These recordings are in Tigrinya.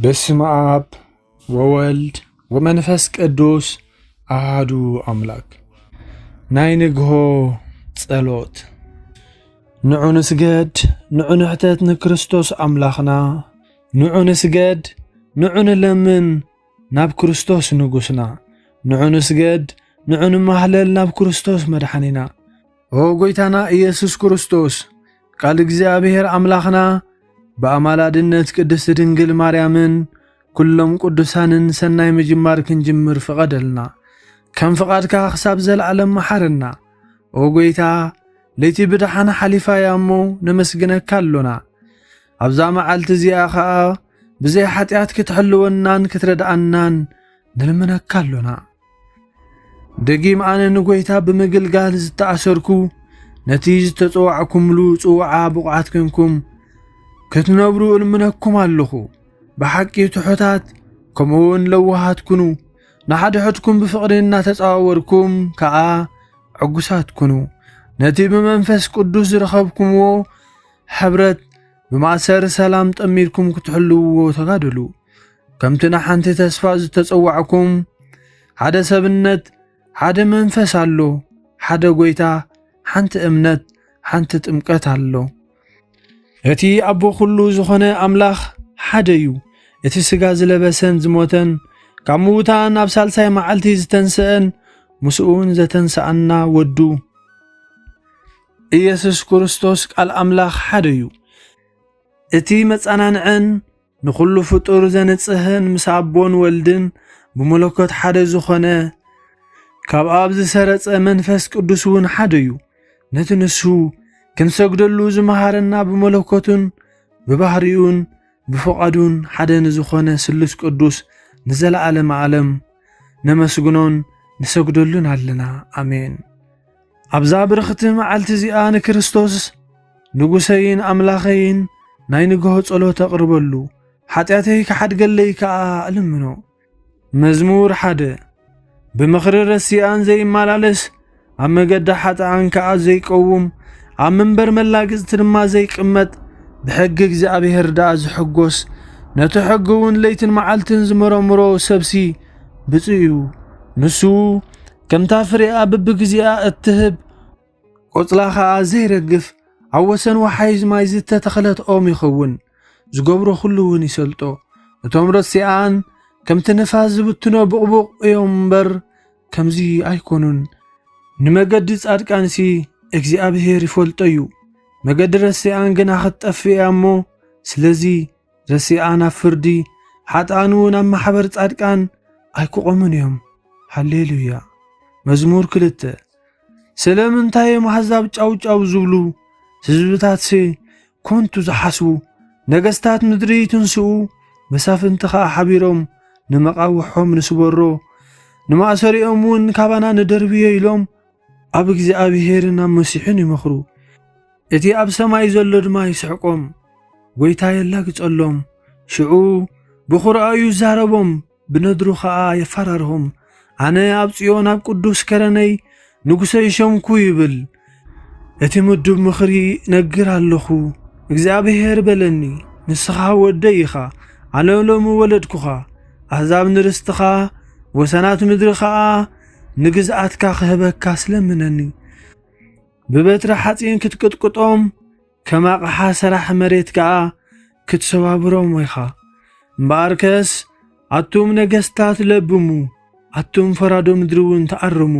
በስመ ኣብ ወወልድ ወመንፈስ ቅዱስ ኣሃዱ ኣምላክ። ናይ ንግሆ ጸሎት። ንዑ ንስገድ፣ ንዑ ንሕተት ንክርስቶስ ኣምላኽና። ንዑ ንስገድ፣ ንዑ ንለምን ናብ ክርስቶስ ንጉስና። ንዑ ንስገድ፣ ንዑ ንማህለል ናብ ክርስቶስ መድሓኒና። ኦ ጎይታና ኢየሱስ ክርስቶስ፣ ቃል እግዚኣብሔር ኣምላኽና ብኣማላድነት ቅድስቲ ድንግል ማርያምን ኩሎም ቅዱሳንን ሰናይ ምጅማር ክንጅምር ፍቐደልና። ከም ፍቓድካ ክሳብ ዘለዓለም መሓረና። ኦ ጎይታ፣ ለይቲ ብደሓን ሓሊፋ እያ እሞ ነመስግነካ ኣሎና። ኣብዛ መዓልቲ እዚኣ ኸኣ ብዘይ ሓጢኣት ክትሕልወናን ክትረድኣናን ንልምነካ ኣሎና። ደጊም ኣነ ንጎይታ ብምግልጋል ዝተኣሰርኩ፣ ነቲ ዝተጸዋዕኩምሉ ጽውዓ ብቑዓት ኮንኩም ክትነብሩ እልምነኩም ኣለኹ። ብሓቂ ትሑታት ከምኡውን ለዋሃት ኩኑ። ንሓድሕድኩም ብፍቕሪ እናተጸዋወርኩም ከኣ ዕጉሳት ኩኑ። ነቲ ብመንፈስ ቅዱስ ዝረኸብኩምዎ ሕብረት ብማእሰር ሰላም ጠሚርኩም ክትሕልውዎ ተጋደሉ። ከምቲ ንሓንቲ ተስፋ ዝተጸዋዕኩም፣ ሓደ ሰብነት፣ ሓደ መንፈስ ኣሎ፣ ሓደ ጎይታ፣ ሓንቲ እምነት፣ ሓንቲ ጥምቀት ኣሎ። እቲ ኣቦ ኩሉ ዝኾነ ኣምላኽ ሓደ እዩ። እቲ ስጋ ዝለበሰን ዝሞተን፣ ካብ ምዉታን ኣብ ሳልሳይ መዓልቲ ዝተንስአን፣ ምስኡ እውን ዘተንስኣና ወዱ ኢየሱስ ክርስቶስ ቃል ኣምላኽ ሓደ እዩ። እቲ መጸናንዕን ንኹሉ ፍጡር ዘንጽህን ምስ ኣቦን ወልድን ብመለኮት ሓደ ዝኾነ፣ ካብ ኣብ ዝሰረጸ መንፈስ ቅዱስ እውን ሓደ እዩ። ነቲ ንሱ ክንሰግደሉ ዝመሃረና ብመለኮቱን ብባህሪኡን ብፍቓዱን ሓደ ንዝኾነ ስሉስ ቅዱስ ንዘለዓለመ ዓለም ነመስግኖን ንሰግደሉን ኣለና። ኣሜን። ኣብዛ ብርኽቲ መዓልቲ እዚኣ ንክርስቶስ ንጉሰይን ኣምላኸይን ናይ ንግሆ ጸሎት ኣቕርበሉ፣ ሓጢኣተይ ክሓድገለይ ከኣ እልምኖ። መዝሙር ሓደ። ብምኽሪ ረሲኣን ዘይመላለስ፣ ኣብ መገዲ ሓጥኣን ከኣ ዘይቀውም፣ ኣብ መንበር መላግጽቲ ድማ ዘይቅመጥ፣ ብሕጊ እግዚኣብሔር ደኣ ዝሕጎስ፣ ነቲ ሕጊ እውን ለይትን መዓልትን ዝመረምሮ ሰብሲ ብፁዕ እዩ። ንሱ ከምታ ፍሬኣ በብግዜኣ እትህብ፣ ቆጽላ ኸኣ ዘይረግፍ፣ ኣብ ወሰን ወሓይዝ ማይ ዝተተኽለት ኦም ይኸውን። ዝገብሮ ኹሉ እውን ይሰልጦ። እቶም ረሲኣን ከምቲ ንፋስ ዝብትኖ ብቕቡቕ እዮም እምበር፣ ከምዚ ኣይኮኑን። ንመገዲ ጻድቃንሲ እግዚኣብሔር ይፈልጦ እዩ። መገዲ ረሲኣን ግና ክትጠፍእ እያ እሞ፣ ስለዚ ረሲኣ ናብ ፍርዲ፣ ሓጥኣን እውን ኣብ ማሕበር ጻድቃን ኣይክቖሙን እዮም። ሃሌሉያ። መዝሙር ክልተ። ስለምንታይ እዮም ኣህዛብ ጫው ጫው ዝብሉ? ህዝብታትሲ ኮንቱ ዝሓስቡ? ነገስታት ምድሪ ይትንስኡ፣ መሳፍንቲ ኸኣ ሓቢሮም ንመቓውሖም ንስበሮ፣ ንማእሰሪኦም እውን ካባና ንደርብዮ ኢሎም ኣብ እግዚኣብሄርን ኣብ መሲሑን ይመኽሩ። እቲ ኣብ ሰማይ ዘሎ ድማ ይስሕቆም፣ ጐይታ የላግጸሎም። ሽዑ ብኹርኣኡ ይዛረቦም፣ ብነድሩ ኸኣ የፈራርሆም። ኣነ ኣብ ጽዮን ኣብ ቅዱስ ከረነይ ንጉሰይ ሸምኩ ይብል። እቲ ምዱብ ምኽሪ እነግር ኣለኹ። እግዚኣብሄር በለኒ፣ ንስኻ ወደይ ኢኻ፣ ኣነ ሎሚ ወለድኩኻ። ኣህዛብ ንርስትኻ፣ ወሰናት ምድሪ ኸኣ ንግዝኣትካ ክህበካ ስለምነኒ። ብበትሪ ሓጺን ክትቅጥቅጦም፣ ከም ኣቕሓ ሰራሕ መሬት ከኣ ክትሰባብሮም ኢኻ። እምበኣርከስ ኣቱም ነገስታት ለብሙ፣ ኣቱም ፈራዶ ምድሪ እውን ተኣርሙ።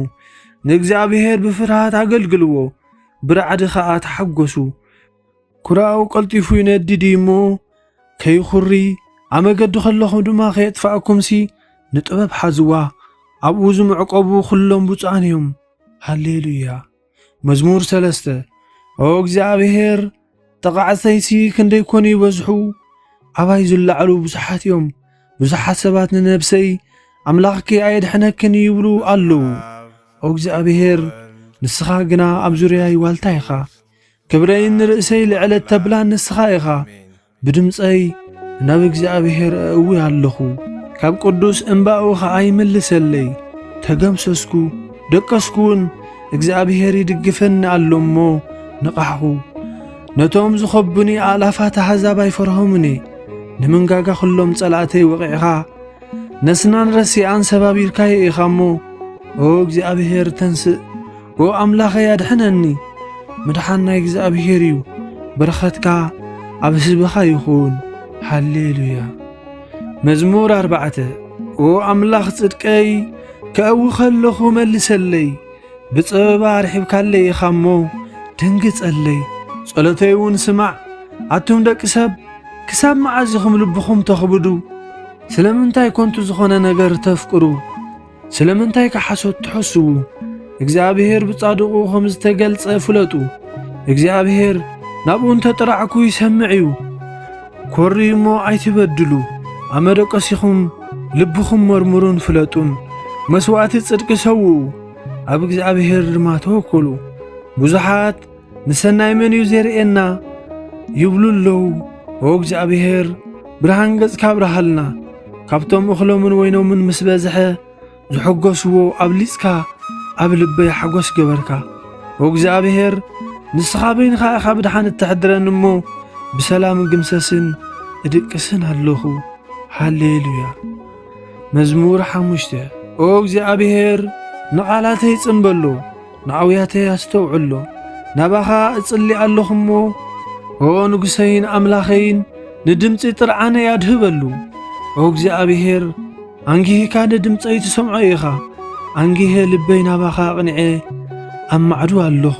ንእግዚኣብሄር ብፍርሃት ኣገልግልዎ፣ ብራዕዲ ኸኣ ተሓጎሱ። ኩራኡ ቀልጢፉ ይነድድ እዩ እሞ ከይኹሪ፣ ኣብ መገዲ ከለኹም ድማ ከየጥፍኣኩምሲ ንጥበብ ሓዝዋ። ኣብኡ ዝምዕቆቡ ኹሎም ብፁዓን እዮም። ሃሌሉያ። መዝሙር ሰለስተ። ኦ እግዚኣብሄር፣ ጠቓዕተይሲ ክንደይ ኮኑ ይበዝሑ፣ ኣባይ ዝለዓሉ ብዙሓት እዮም። ብዙሓት ሰባት ንነብሰይ፣ ኣምላኽኪ ኣየድሕነክን ይብሉ ኣለዉ። ኦ እግዚኣብሄር፣ ንስኻ ግና ኣብ ዙርያይ ዋልታ ኢኻ። ክብረይን ንርእሰይ ልዕለት ተብላን ንስኻ ኢኻ። ብድምጸይ ናብ እግዚኣብሄር እእዊ ኣለኹ፣ ካብ ቅዱስ እምባኡ ኸኣ ይምልሰለይ። ተገምሰስኩ፣ ደቀስኩ እውን፣ እግዚኣብሄር ይድግፈኒ ኣሎ እሞ ነቓሕኹ። ነቶም ዝኸቡኒ ኣእላፋት ኣሕዛብ ኣይፈርሆምን እየ፣ ንምንጋጋ ኹሎም ጸላእተይ ወቒዕኻ፣ ነስናን ረሲኣን ሰባቢርካዮ ኢኻ እሞ፣ ኦ እግዚኣብሔር ተንስእ፣ ኦ ኣምላኸይ ኣድሕነኒ። ምድሓን ናይ እግዚኣብሔር እዩ፣ በረኸትካ ኣብ ህዝብኻ ይኹን። ሃሌሉያ። መዝሙር ኣርባዕተ። ኦ ኣምላኽ ጽድቀይ፣ ከእዊ ከለኹ መልሰለይ። ብጸበባ ኣርሒብካለይ ኢኻ እሞ፣ ደንግጸለይ። ጸሎተይ እውን ስማዕ። ኣቱም ደቂ ሰብ፣ ክሳብ መዓዝ ኢኹም ልብኹም ተኽብዱ? ስለምንታይ ከንቱ ዝኾነ ነገር ተፍቅሩ? ስለምንታይ ከሓሶት ትሕስዉ? እግዚኣብሔር ብጻድቑ ከም ዝተገልጸ ፍለጡ። እግዚኣብሔር ናብኡ እንተ ጥራዕኩ ይሰምዕ እዩ። ኮርዩ እሞ ኣይትበድሉ። ኣብ መደቀሲኹም ልብኹም መርምሩን ፍለጡን። መስዋእቲ ጽድቂ ሰውኡ፣ ኣብ እግዚኣብሔር ድማ ተወከሉ። ብዙሓት፣ "ንሰናይ መን እዩ ዜርእየና?" ይብሉ ኣለዉ። ኦ እግዚኣብሔር፣ ብርሃን ገጽካ ኣብርሃልና። ካብቶም እኽሎምን ወይኖምን ምስ በዝሐ ዝሐጎስዎ ኣብሊጽካ፣ ኣብ ልበይ ሓጎስ ገበርካ። ኦ እግዚኣብሔር፣ ንስኻ በይንኻ ኢኻ ብድሓን እተሕድረኒ እሞ፣ ብሰላም እግምሰስን እድቅስን ኣለኹ። ሃሌሉያ። መዝሙር ሓሙሽተ። ኦ እግዚኣብሔር፣ ንቓላተይ ጽንበሎ፣ ንኣውያተይ ኣስተውዕሎ። ናባኻ እጽሊ ኣለኹ እሞ፣ ኦ ንጉሰይን ኣምላኸይን፣ ንድምጺ ጥርዓነይ ኣድህበሉ። ኦ እግዚኣብሔር፣ ኣንጊህካ ንድምጸይ ትሰምዖ ኢኻ። ኣንጊሀ ልበይ ናባኻ ኣቕኒዐ ኣብ ማዕዶ ኣለኹ።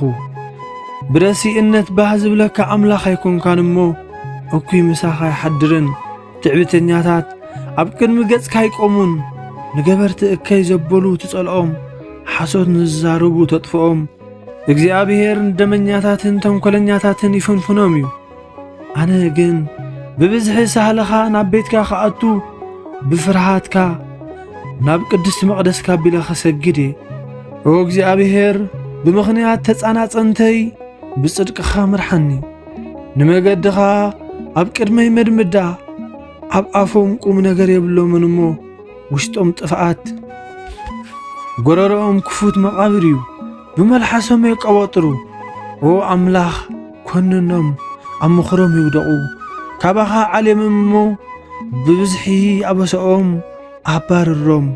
ብረሲእነት ባህ ዝብለካ ኣምላኽ ኣይኮንካን እሞ፣ እኩይ ምሳኻ ኣይሓድርን። ትዕቢተኛታት ኣብ ቅድሚ ገጽካ ኣይቆሙን። ንገበርቲ እከይ ዘበሉ ትጸልኦም፣ ሓሶት ንዝዛረቡ ተጥፍኦም። እግዚኣብሔር ንደመኛታትን ተንኮለኛታትን ይፍንፍኖም እዩ። ኣነ ግን ብብዝሒ ሳህልኻ ናብ ቤትካ ክኣቱ፣ ብፍርሃትካ ናብ ቅድስቲ መቕደስካ ኣቢለ ኸሰግድ እየ። ኦ እግዚኣብሔር፣ ብምኽንያት ተጻናጸንተይ ብጽድቅኻ ምርሓኒ። ንመገድኻ ኣብ ቅድመይ መድምዳ። ኣብ ኣፎም ቁም ነገር የብሎምን እሞ፣ ውሽጦም ጥፍኣት፣ ጎረሮኦም ክፉት መቓብር እዩ። ብመልሓሶም የቀባጥሩ። ኦ ኣምላኽ፣ ኮንኖም፣ ኣብ ምኽሮም ይውደቑ። ካባኻ ዓልየምም እሞ፣ ብብዝሒ ኣበሰኦም ኣባርሮም።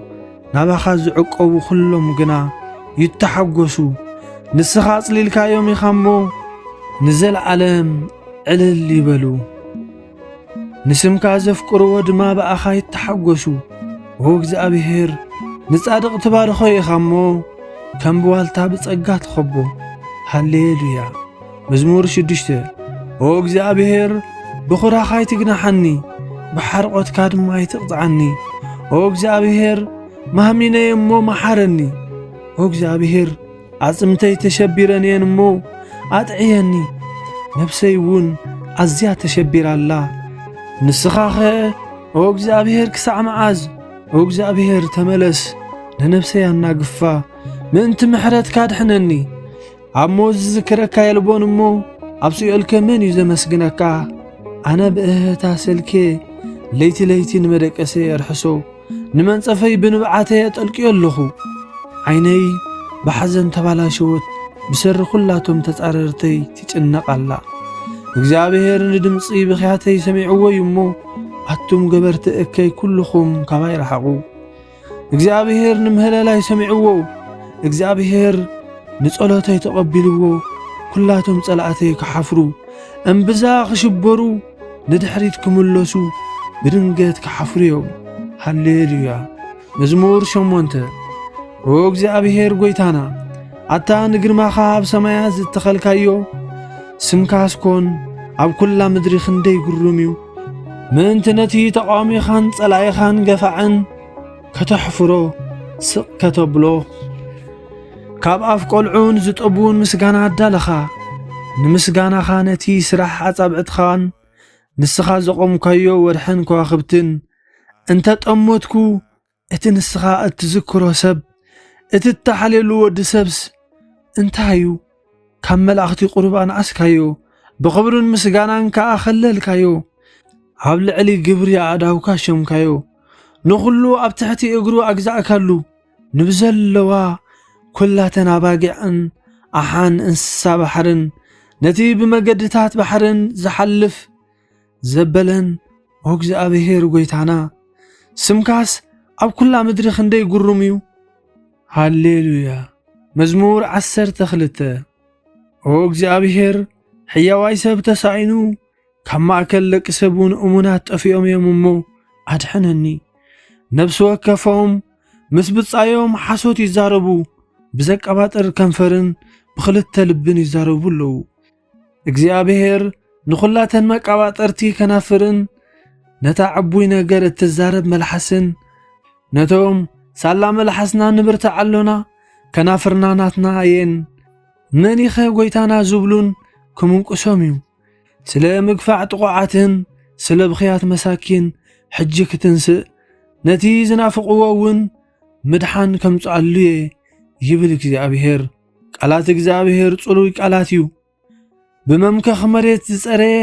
ናባኻ ዝዕቀቡ ኹሎም ግና ይተሓጎሱ። ንስኻ ኣጽሊልካዮም ኢኻ እሞ፣ ንዘለዓለም ዕልል ይበሉ። ንስምካ ዘፍቅርዎ ድማ ብኣኻ ይተሓጎሱ። ኦ እግዚኣብሔር፣ ንጻድቕ ትባርኾ ኢኻ እሞ፣ ከም ብዋልታ ብጸጋ ትኸቦ። ሃሌሉያ። መዝሙር ሽዱሽተ። ኦ እግዚኣብሔር፣ ብኹራኻ ኣይትግናሓኒ፣ ብሓርቆትካ ድማ ኣይትቕጽዓኒ። ኦ እግዚኣብሔር፣ ማህሚነየ እሞ መሓረኒ። ኦ እግዚኣብሔር፣ ኣጽምተይ ተሸቢረን እየን እሞ ኣጥዕየኒ፣ ነፍሰይ እውን ኣዝያ ተሸቢራ ኣላ። ንስኻኸ ኦ እግዚኣብሔር ክሳዕ መዓዝ? ኦ እግዚኣብሔር ተመለስ፣ ንነፍሰይ ኣናግፋ፣ ምእንቲ ምሕረትካ ድሕነኒ። ኣብ ሞት ዝዝክረካ የልቦን እሞ ኣብ ሲኦልከ መን እዩ ዘመስግነካ? ኣነ ብእህህታ ሰልኬ ለይቲ ለይቲ ንመደቀሰይ የርሕሶ። ንመንጸፈይ ብንብዓተይ ኣጠልቅዮ ኣለኹ። ዓይነይ ብሓዘን ተባላሸወት፣ ብሰሪ ኹላቶም ተጻረርተይ ትጭነቕ ኣላ። እግዚኣብሔር ንድምጺ ብኽያተይ ሰሚዕዎ እዩ እሞ፣ ኣቱም ገበርቲ እከይ ኩልኹም ካባይ ረሓቑ። እግዚኣብሔር ንምህለላይ ሰሚዕዎ፣ እግዚኣብሔር ንጸሎተይ ተቐቢልዎ፣ ኩላቶም ጸላእተይ ክሓፍሩ፣ እምብዛ ክሽበሩ፣ ንድሕሪት ክምለሱ፣ ብድንገት ክሓፍሩ እዮም። ሃሌሉያ። መዝሙር ሸሞንተ። ኦ እግዚኣብሔር ጐይታና፣ ኣታ ንግርማኻ ኣብ ሰማያት ዝተኸልካዮ፣ ስምካስ ኮን ኣብ ኵላ ምድሪ ክንደይ ግሩም እዩ። ምእንቲ ነቲ ተቓዋሚኻን ጸላኢኻን ገፋዕን ከተሕፍሮ ስቕ ከተብሎ፣ ካብ ኣፍ ቈልዑ ንዝጠብውን ምስጋና ኣዳለኻ። ንምስጋናኻ ነቲ ስራሕ ኣጻብዕትኻን ንስኻ ዘቖምካዮ ወርሕን ከዋኽብትን እንተ ጠመትኩ፣ እቲ ንስኻ እትዝክሮ ሰብ፣ እቲ እተሓልየሉ ወዲ ሰብስ እንታይ እዩ? ካብ መላእኽቲ ቁሩብ ኣንኣስካዮ፣ ብኽብርን ምስጋናን ከኣ ኸለልካዮ። ኣብ ልዕሊ ግብሪ ኣእዳውካ ሸምካዮ፣ ንኹሉ ኣብ ትሕቲ እግሩ ኣግዛእካሉ። ንብዘለዋ ኲላተን ኣባጊዕን ኣሓን እንስሳ ባሕርን ነቲ ብመገድታት ባሕርን ዝሓልፍ ዘበለን ኦ እግዚኣብሔር ጐይታና፣ ስምካስ ኣብ ኵላ ምድሪ ክንደይ ግሩም እዩ። ሃሌሉያ። መዝሙር ዓሰርተ ክልተ። ኦ እግዚኣብሔር፣ ሕያዋይ ሰብ ተሳኢኑ፣ ካብ ማእከል ደቂ ሰብ እውን እሙናት ጠፊኦም እዮም እሞ፣ ኣድሕነኒ። ነፍሲ ወከፎም ምስ ብጻዮም ሓሶት ይዛረቡ፣ ብዘቀባጥር ከንፈርን ብኽልተ ልብን ይዛረቡ ኣለዉ። እግዚኣብሔር ንኹላተን መቀባጠርቲ ከናፍርን፣ ነታ ዕቡይ ነገር እትዛረብ መልሓስን፣ ነቶም ሳላ መልሓስና ንብርትዕ ኣሎና፣ ከናፍርና ናትና እየን፣ መን ኢኸ ጐይታና ዝብሉን ክምንቁሶም እዩ። ስለ ምግፋዕ ጥቑዓትን ስለ ብኽያት መሳኪን ሕጂ ክትንስእ፣ ነቲ ዝናፍቕዎ እውን ምድሓን ከምጽኣሉ እየ፣ ይብል እግዚኣብሔር። ቃላት እግዚኣብሔር ጽሩይ ቃላት እዩ። ብመምከኺ መሬት ዝጸረየ፣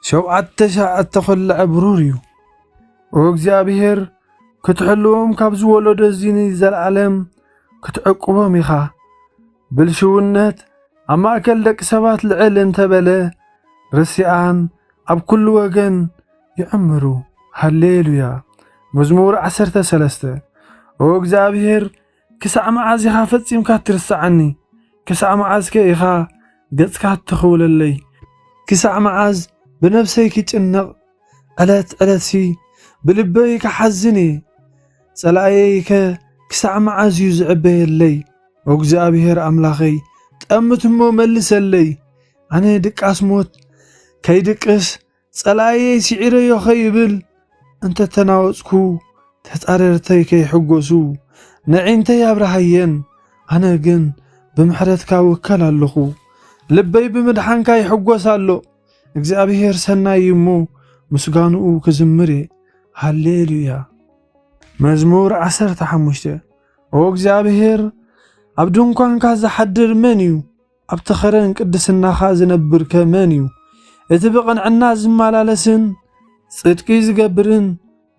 ሸውዓተ ሻዕ እተኾልዐ ብሩር እዩ። ኦ እግዚኣብሔር፣ ክትሕልዎም ካብ ዝወለዶ እዚ ንዘለዓለም ክትዕቅቦም ኢኻ። ብልሽውነት ኣብ ማእከል ደቂ ሰባት ልዕል እንተበለ፣ ርስዓን ኣብ ኩሉ ወገን ይዕምሩ። ሃሌሉያ። መዝሙር ዓሰርተ ሰለስተ። ኦ እግዚኣብሔር፣ ክሳዕ መዓዝ ኢኻ ፈጺምካ እትርስዓኒ? ክሳዕ መዓዝከ ኢኻ ገጽካ እትኽውለለይ? ክሳዕ መዓዝ ብነፍሰይ ክጭነቕ ዕለት ዕለትሲ ብልበይ ክሓዝን እየ። ጸላእየይከ ክሳዕ መዓዝ እዩ ዝዕበየለይ? ኦ እግዚኣብሔር ኣምላኸይ፣ ጠምት እሞ መልሰለይ። ኣነ ድቃስ ሞት ከይድቅስ፣ ጸላእየይ ስዒረዮ ኸይብል፣ እንተ ተናወጽኩ፣ ተጻረርተይ ከይሕጎሱ፣ ነዒንተይ ኣብርሃየን። ኣነ ግን ብምሕረትካ እውከል ኣለኹ። ልበይ ብምድሓንካ ይሕጎስ ኣሎ። እግዚኣብሔር ሰናይ እዩ እሞ፣ ምስጋንኡ ክዝምር እየ። ሃሌሉያ። መዝሙር ዓሰርተ ሓሙሽተ። ኦ እግዚኣብሔር፣ ኣብ ድንኳንካ ዝሓድር መን እዩ? ኣብቲ ኸረን ቅድስናኻ ዝነብርከ መን እዩ? እቲ ብቕንዕና ዝመላለስን ጽድቂ ዝገብርን፣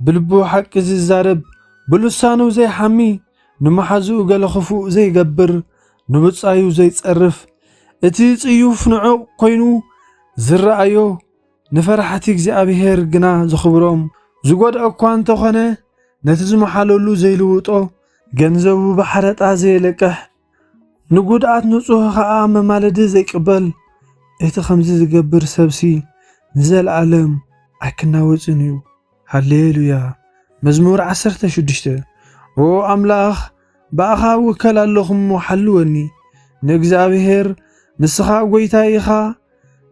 ብልቡ ሓቂ ዝዛረብ፣ ብልሳኑ ዘይሓሚ፣ ንመሓዝኡ ገለ ክፉእ ዘይገብር፣ ንብጻዩ ዘይጸርፍ፣ እቲ ጽዩፍ ንዑቕ ኮይኑ ዝረኣዮ፣ ንፈራሕቲ እግዚኣብሔር ግና ዘኽብሮም፣ ዝጎድኦ እኳ እንተኾነ፣ ነቲ ዝመሓለሉ ዘይልውጦ፣ ገንዘቡ ብሓረጣ ዘየለቅሕ፣ ንጉድኣት ንጹህ ኸኣ መማለዲ ዘይቅበል፣ እቲ ኸምዚ ዝገብር ሰብሲ ንዘለኣለም ኣይክናወጽን እዩ። ሃሌሉያ። መዝሙር ዓሰርተ ሽዱሽተ። ኦ ኣምላኽ፣ ብኣኻ እውከል ኣለኹ እሞ ሓልወኒ። ንእግዚኣብሔር፣ ንስኻ ጐይታይ ኢኻ፣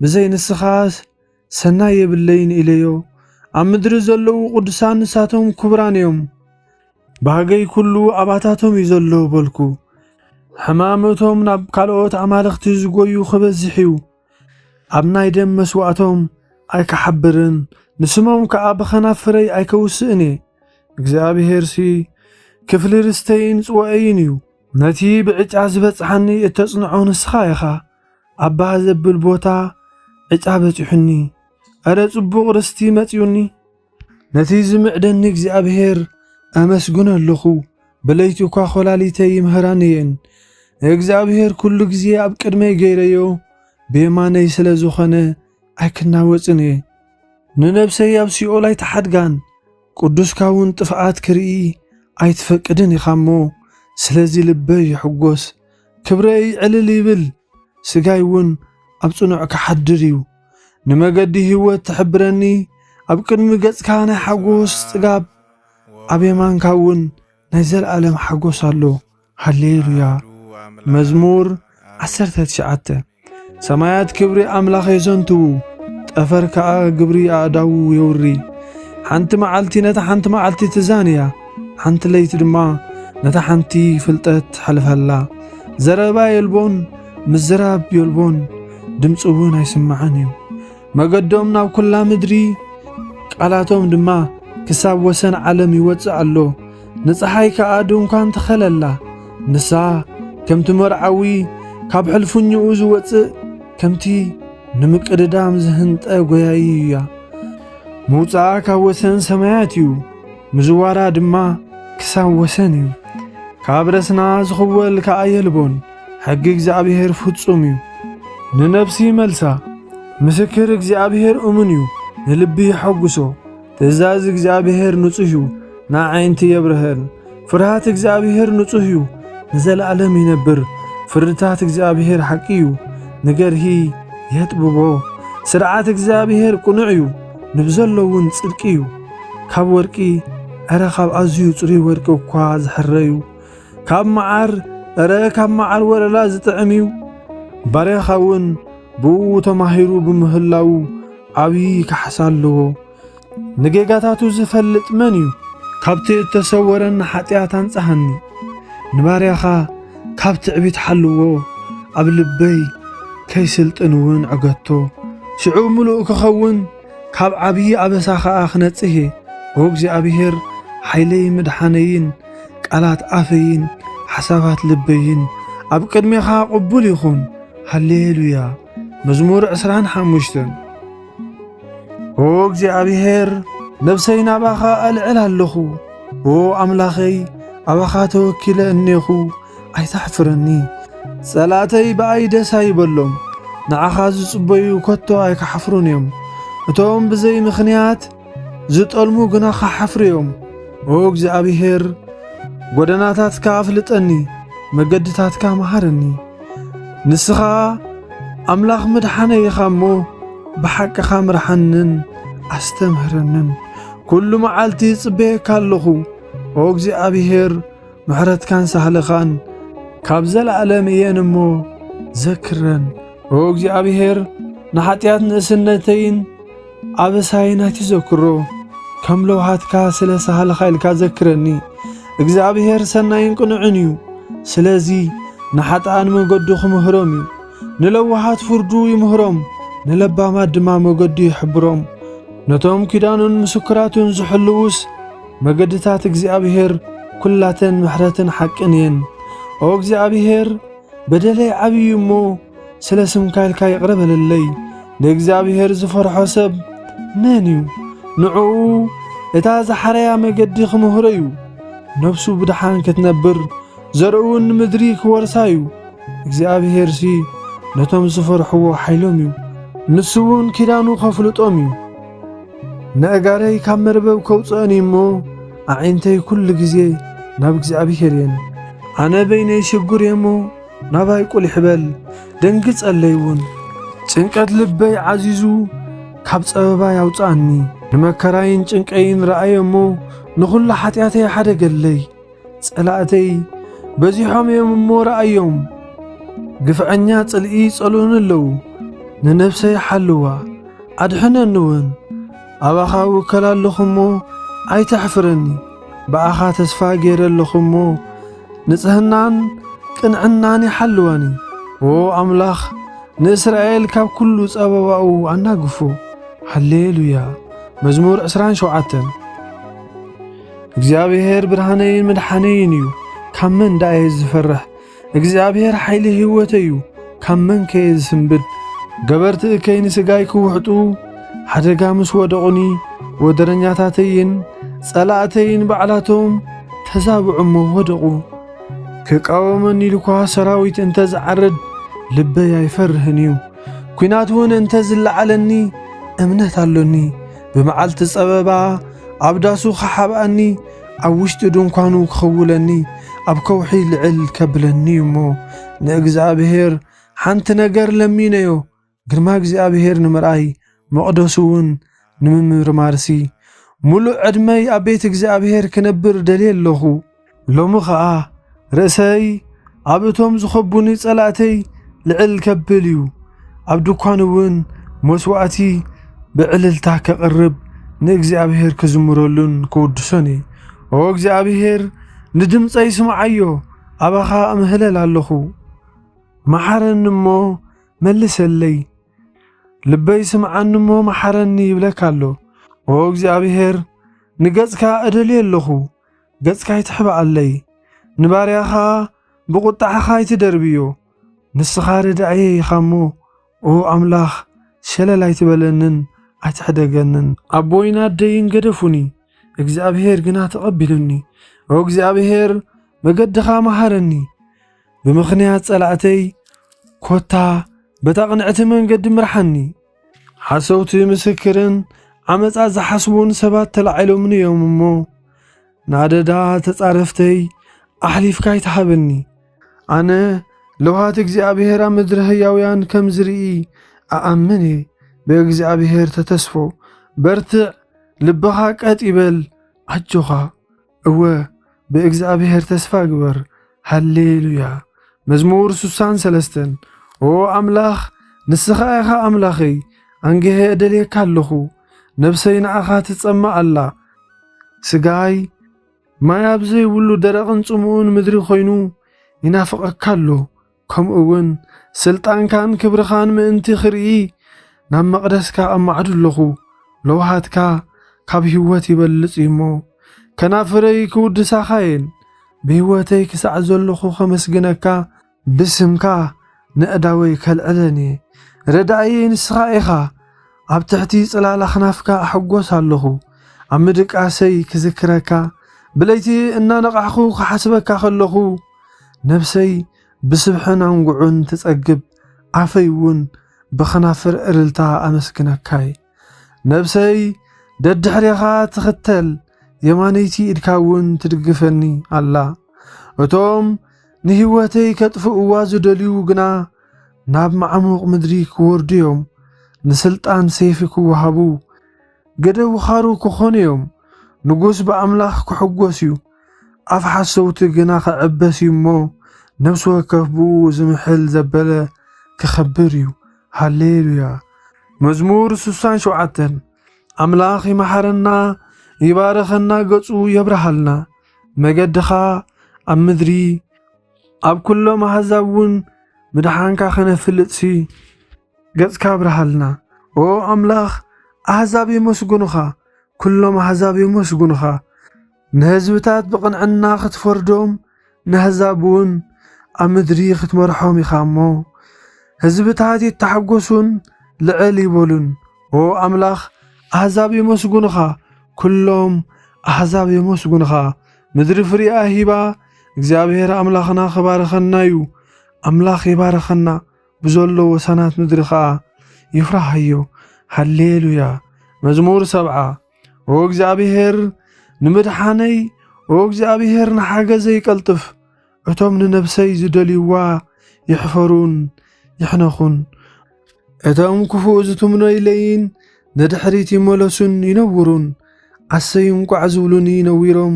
ብዘይ ንስኻ ሰናይ የብለይን ኢለዮ። ኣብ ምድሪ ዘለዉ ቅዱሳን ንሳቶም ክቡራን እዮም። ባህገይ ኩሉ ኣባታቶም እዩ ዘሎ በልኩ። ሕማመቶም ናብ ካልኦት ኣማልኽቲ ዝጎዩ ክበዝሕ እዩ። ኣብ ናይ ደም መስዋእቶም ኣይክሓብርን፣ ንስሞም ከኣ ብኸናፍረይ ኣይከውስእን እየ። እግዚኣብሔርሲ ክፍሊ ርስተይን ጽዋኤይን እዩ። ነቲ ብዕጫ ዝበጽሓኒ እተጽንዖ ንስኻ ኢኻ። ኣባ ዘብል ቦታ ዕጫ በጺሑኒ። እረ ጽቡቕ ርስቲ መጺኡኒ። ነቲ ዝምዕደኒ እግዚኣብሔር ኣመስግኖ ኣለኹ። ብለይቲ እኳ ኾላሊተይ ይምህራኒ እየን። እግዚኣብሔር ኩሉ ግዜ ኣብ ቅድመይ ገይረዮ፣ ብየማነይ ስለ ዝኾነ ኣይክናወጽን እየ። ንነብሰይ ኣብ ሲኦል ኣይትሓድጋን። ቅዱስካ እውን ጥፍኣት ክርኢ ኣይትፈቅድን ኢኻ እሞ፣ ስለዚ ልበይ ይሕጎስ፣ ክብረይ ዕልል ይብል። ስጋይ እውን ኣብ ጽኑዕ ክሓድር እዩ። ንመገዲ ህይወት ትሕብረኒ፣ ኣብ ቅድሚ ገጽካ ናይ ሓጎስ ጽጋብ፣ ኣብ የማንካ እውን ናይ ዘለኣለም ሓጎስ ኣሎ። ሃሌሉያ። መዝሙር ዓሰርተ ትሽዓተ። ሰማያት ክብሪ ኣምላኽ የዘንትዉ፣ ጠፈር ከኣ ግብሪ ኣእዳዉ የውሪ። ሓንቲ መዓልቲ ነታ ሓንቲ መዓልቲ ትዛን እያ፣ ሓንቲ ለይቲ ድማ ነታ ሓንቲ ፍልጠት ትሓልፈላ። ዘረባ የልቦን፣ ምዝራብ የልቦን፣ ድምጺ እውን ኣይስማዕን እዩ። መገዶም ናብ ኩላ ምድሪ፣ ቃላቶም ድማ ክሳብ ወሰን ዓለም ይወጽእ ኣሎ። ንጸሓይ ከኣ ድንኳን ተኸለላ። ንሳ ከምቲ መርዓዊ ካብ ሕልፍኝኡ ዝወጽእ፣ ከምቲ ንምቅድዳም ዝህንጠ ጐያዪ እያ። ምውጻኣ ካብ ወሰን ሰማያት እዩ፣ ምዝዋራ ድማ ክሳብ ወሰን እዩ። ካብ ረስና ዝኽወል ከኣ የልቦን። ሕጊ እግዚኣብሔር ፍጹም እዩ፣ ንነፍሲ ይመልሳ። ምስክር እግዚኣብሔር እሙን እዩ፣ ንልቢ የሐጉሶ። ትእዛዝ እግዚኣብሔር ንጹህ እዩ፣ ንኣዒንቲ የብርሀን። ፍርሃት እግዚኣብሔር ንጹህ እዩ፣ ንዘለኣለም ይነብር። ፍርድታት እግዚኣብሔር ሓቂ እዩ፣ ንገርሂ የጥብቦ። ስርዓት እግዚኣብሔር ቅኑዕ እዩ፣ ንብዘሎ እውን ጽድቂ እዩ። ካብ ወርቂ፣ ዕረ ካብ ኣዝዩ ጽሩይ ወርቂ እኳ ዝሕረ እዩ። ካብ መዓር፣ ዕረ ካብ መዓር ወለላ ዝጥዕም እዩ። ባርያኻ እውን ብኡ ተማሂሩ ብምህላዉ ዓብዪ ካሕሳ ኣለዎ። ንጌጋታቱ ዝፈልጥ መን እዩ? ካብቲ እተሰወረኒ ሓጢኣት ኣንጽሃኒ። ንባርያኻ ካብ ትዕቢት ሓልዎ፣ ኣብ ልበይ ከይስልጥን እውን ዕገቶ። ሽዑ ምሉእ ክኸውን፣ ካብ ዓብዪ ኣበሳ ኸኣ ክነጽህ እየ። ኦ እግዚኣብሔር፣ ሓይለይ ምድሓነይን ቃላት ኣፈይን ሓሳባት ልበይን ኣብ ቅድሜኻ ቅቡል ይኹን። ሃሌሉያ። መዝሙር ዕስራን ሓሙሽተን። ኦ እግዚኣብሔር፣ ነብሰይ ናባኻ ኣልዕል ኣለኹ። ኦ ኣምላኸይ፣ ኣባኻ ተወኪለ እኔኹ፣ ኣይተሕፍረኒ። ጸላእተይ ብኣይ ደስ ኣይበሎም፣ ንዓኻ ዝጽበዩ ከቶ ኣይክሓፍሩን እዮም። እቶም ብዘይ ምኽንያት ዝጠልሙ ግና ክሓፍሩ እዮም። ኦ እግዚኣብሔር፣ ጐደናታትካ ኣፍልጠኒ፣ መገድታትካ መሃረኒ። ንስኻ ኣምላኽ ምድሓነይ ኢኻ እሞ፣ ብሓቅኻ ምርሓንን ኣስተምህረንን። ኩሉ መዓልቲ ይጽበየካ ኣለኹ። ኦ እግዚኣብሔር፣ ምሕረትካን ሳህልኻን ካብ ዘለኣለም እየን እሞ ዘክረን። ኦ እግዚኣብሔር፣ ንሓጢኣት ንእስነተይን ኣበሳይን ኣይትዘክሮ። ከም ለውሃትካ ስለ ሳህልኻ ኢልካ ዘክረኒ። እግዚኣብሔር ሰናይን ቅኑዕን እዩ። ስለዚ ንሓጥኣን መገዱ ክምህሮም እዩ። ንለዋሃት ፍርዱ ይምህሮም፣ ንለባማት ድማ መገዱ ይሕብሮም። ነቶም ኪዳኑን ምስክራቱን ዝሕልዉስ፣ መገድታት እግዚኣብሔር ኵላተን ምሕረትን ሓቅን እየን። ኦ እግዚኣብሔር፣ በደለይ ዓብዪ እዩ እሞ፣ ስለ ስምካ ኢልካ ይቕረ በለለይ። ንእግዚኣብሔር ዝፈርሖ ሰብ መን እዩ? ንዕኡ እታ ዝሓረያ መገዲ ክምህሮ እዩ። ነፍሱ ብደሓን ክትነብር፣ ዘርኡ እውን ምድሪ ክወርሳ እዩ። እግዚኣብሔርሲ ነቶም ዝፈርሕዎ ሓይሎም እዩ፣ ንሱ እውን ኪዳኑ ከፍልጦም እዩ። ነእጋረይ ካብ መርበብ ከውፅአን እዩ እሞ፣ ኣዒንተይ ኩሉ ግዜ ናብ እግዚኣብሔር እየን። ኣነ በይነይ ሽጉር እየ እሞ፣ ናባይ ቁሊሕ በል፣ ደንግጸለይ እውን። ጭንቀት ልበይ ዓዚዙ፣ ካብ ጸበባይ ኣውጽኣኒ። ንመከራይን ጭንቀይን ረኣየ እሞ፣ ንኹሉ ሓጢኣተይ ሓደገለይ። ጸላእተይ በዚሖም እዮም እሞ ረኣዮም። ግፍዐኛ ጽልኢ ይጸልኡኒ ኣለዉ። ንነፍሰይ ሓልዋ፣ ኣድሕነኒ እውን። ኣባኻ እውከል ኣለኹ እሞ፣ ኣይተሕፍረኒ። ብኣኻ ተስፋ ገይረ ኣለኹ እሞ፣ ንጽህናን ቅንዕናን ይሓልወኒ። ኦ ኣምላኽ፣ ንእስራኤል ካብ ኩሉ ጸበባኡ ኣናግፎ። ሃሌሉያ። መዝሙር ዕስራን ሸውዓተን። እግዚኣብሔር ብርሃነይን መድሓነይን እዩ፣ ካብ መን ደኣ እየ ዝፈርሕ? እግዚኣብሔር ሓይሊ ህይወተይ እዩ፣ ካብ መን ከ እየ ዝስንብድ? ገበርቲ እከይ ንስጋይ ክውሕጡ፣ ሓደጋ ምስ ወደቑኒ፣ ወደረኛታተይን ጸላእተይን ባዕላቶም ተዛብዑ እሞ ወደቑ። ክቃወመኒ ኢልኳ ሰራዊት እንተ ዝዓርድ፣ ልበይ ኣይፈርህን እዩ። ኲናት እውን እንተ ዝለዓለኒ፣ እምነት ኣሎኒ። ብመዓልቲ ጸበባ ኣብ ዳሱ ክሓብኣኒ፣ ኣብ ውሽጢ ድንኳኑ ክኽውለኒ፣ ኣብ ከውሒ ልዕል ከብለኒ እዩ እሞ፣ ንእግዚኣብሔር ሓንቲ ነገር ለሚነዮ፣ ግርማ እግዚኣብሔር ንምርኣይ፣ መቕደሱ እውን ንምምርማርሲ፣ ምሉእ ዕድመይ ኣብ ቤት እግዚኣብሔር ክነብር ደልየ ኣለኹ። ሎሚ ኸኣ ርእሰይ ኣብ እቶም ዝኸቡኒ ጸላእተይ ልዕል ከብል እዩ። ኣብ ድኳን እውን መስዋእቲ ብዕልልታ ከቕርብ፣ ንእግዚኣብሔር ክዝምረሉን ክውድሶን እየ። ኦ እግዚኣብሔር፣ ንድምጸይ ስምዓዮ፣ ኣባኻ እምህለል ኣለኹ። መሓረኒ እሞ መልሰለይ፣ ልበይ ስምዓኒ እሞ መሓረኒ ይብለካ ኣሎ። ኦ እግዚኣብሔር፣ ንገጽካ እደልዮ ኣለኹ፣ ገጽካ ኣይትሕብኣለይ። ንባርያኻ ብቑጣዕኻ ኣይትደርብዮ። ንስኻ ረዳእየ ኢኻ እሞ፣ ኦ ኣምላኽ፣ ሸለል ኣይትበለንን ኣይትሕደገንን። ኣቦይን ኣደይን ገደፉኒ፣ እግዚኣብሔር ግና ተቐቢሉኒ። ኦ እግዚኣብሔር፣ መገድኻ መሃረኒ። ብምኽንያት ጸላእተይ፣ ኮታ በታ ቅንዕቲ መንገዲ ምርሓኒ። ሓሰውቲ ምስክርን ዓመጻ ዝሓስቡን ሰባት ተላዒሎምኒ እዮም እሞ፣ ንኣደዳ ተጻረፍተይ ኣሕሊፍካ ኣይትሃበኒ። ኣነ ለውሃት እግዚኣብሔር ኣብ ምድሪ ህያውያን ከም ዝርኢ እኣምን እየ። ብእግዚኣብሔር ተተስፎ፣ በርትዕ፣ ልብኻ ቀጥ ይበል፣ ኣጆኻ። እወ፣ ብእግዚኣብሔር ተስፋ ግበር። ሃሌሉያ። መዝሙር ስሳን ሰለስተን። ኦ ኣምላኽ፣ ንስኻ ኢኻ ኣምላኸይ፣ ኣንግሄ እደልየካ ኣለኹ። ነብሰይ ንኣኻ ትጸማእ ኣላ። ስጋይ ማይ ኣብ ዘይብሉ ደረቕን ጽምኡን ምድሪ ኮይኑ ይናፍቐካ ኣሎ። ከምኡ እውን ስልጣንካን ክብርኻን ምእንቲ ክርኢ ናብ መቕደስካ ኣማዕዱ ኣለኹ። ለውሃትካ ካብ ህይወት ይበልጽ እዩ እሞ፣ ከናፍረይ ክውድሳኻ እየን። ብህይወተይ ክሳዕ ዘለኹ ከመስግነካ፣ ብስምካ ነእዳወይ ከልዕለን እየ። ረዳእየይ ንስኻ ኢኻ። ኣብ ትሕቲ ጽላል ኣኽናፍካ እሕጎስ ኣለኹ። ኣብ ምድቃሰይ ክዝክረካ፣ ብለይቲ እናነቓሕኹ ክሓስበካ ከለኹ፣ ነብሰይ ብስብሕን ኣንጉዑን ትጸግብ፣ ኣፈይ እውን ብኸናፍር እልልታ ኣመስግነካ እየ። ነብሰይ ደድሕሬኻ ትኽተል፣ የማነይቲ ኢድካ እውን ትድግፈኒ ኣላ። እቶም ንህይወተይ ከጥፍእዋ ዝደልዩ ግና ናብ መዓሙቕ ምድሪ ክወርዱ እዮም፣ ንስልጣን ሰይፊ ክወሃቡ፣ ገደ ውኻሩ ክኾኑ እዮም። ንጉስ ብኣምላኽ ክሕጎስ እዩ፣ ኣፍ ሓሰውቲ ግና ክዕበስ እዩ እሞ፣ ነፍሲ ወከፍ ብኡ ዝምሕል ዘበለ ክኸብር እዩ። ሃሌሉያ። መዝሙር ስሳን ሸውዓተን። ኣምላኽ ይመሓረና፣ ይባረኸና፣ ገጹ የብርሃልና። መገድኻ ኣብ ምድሪ፣ ኣብ ኩሎም ኣህዛብ እውን ምድሓንካ ኸነፍልጥሲ፣ ገጽካ ኣብርሃልና። ኦ ኣምላኽ፣ ኣህዛብ የመስግኑኻ፣ ኩሎም ኣህዛብ የመስግኑኻ። ንህዝብታት ብቕንዕና ክትፈርዶም፣ ንኣህዛብ እውን ኣብ ምድሪ ክትመርሖም ኢኻ እሞ፣ ህዝብታት ይተሓጎሱን ልዕል ይበሉን። ኦ ኣምላኽ፣ ኣህዛብ የመስግኑኻ፣ ኩሎም ኣህዛብ የመስግኑኻ። ምድሪ ፍሪኣ ሂባ፣ እግዚኣብሔር ኣምላኽና ክባርኸና እዩ። ኣምላኽ ይባርኸና፣ ብዘሎ ወሰናት ምድሪ ኸኣ ይፍራሃዮ። ሃሌሉያ። መዝሙር ሰብዓ። ኦ እግዚኣብሔር ንምድሓነይ፣ ኦ እግዚኣብሔር ንሓገዘይ ቀልጥፍ። እቶም ንነብሰይ ዝደልይዋ ይሕፈሩን ይሕነኹን። እቶም ክፉእ ዝትምኖይለይን ንድሕሪት ይመለሱን ይነውሩን። ኣሰይ እንቋዕ ዝብሉኒ ነዊሮም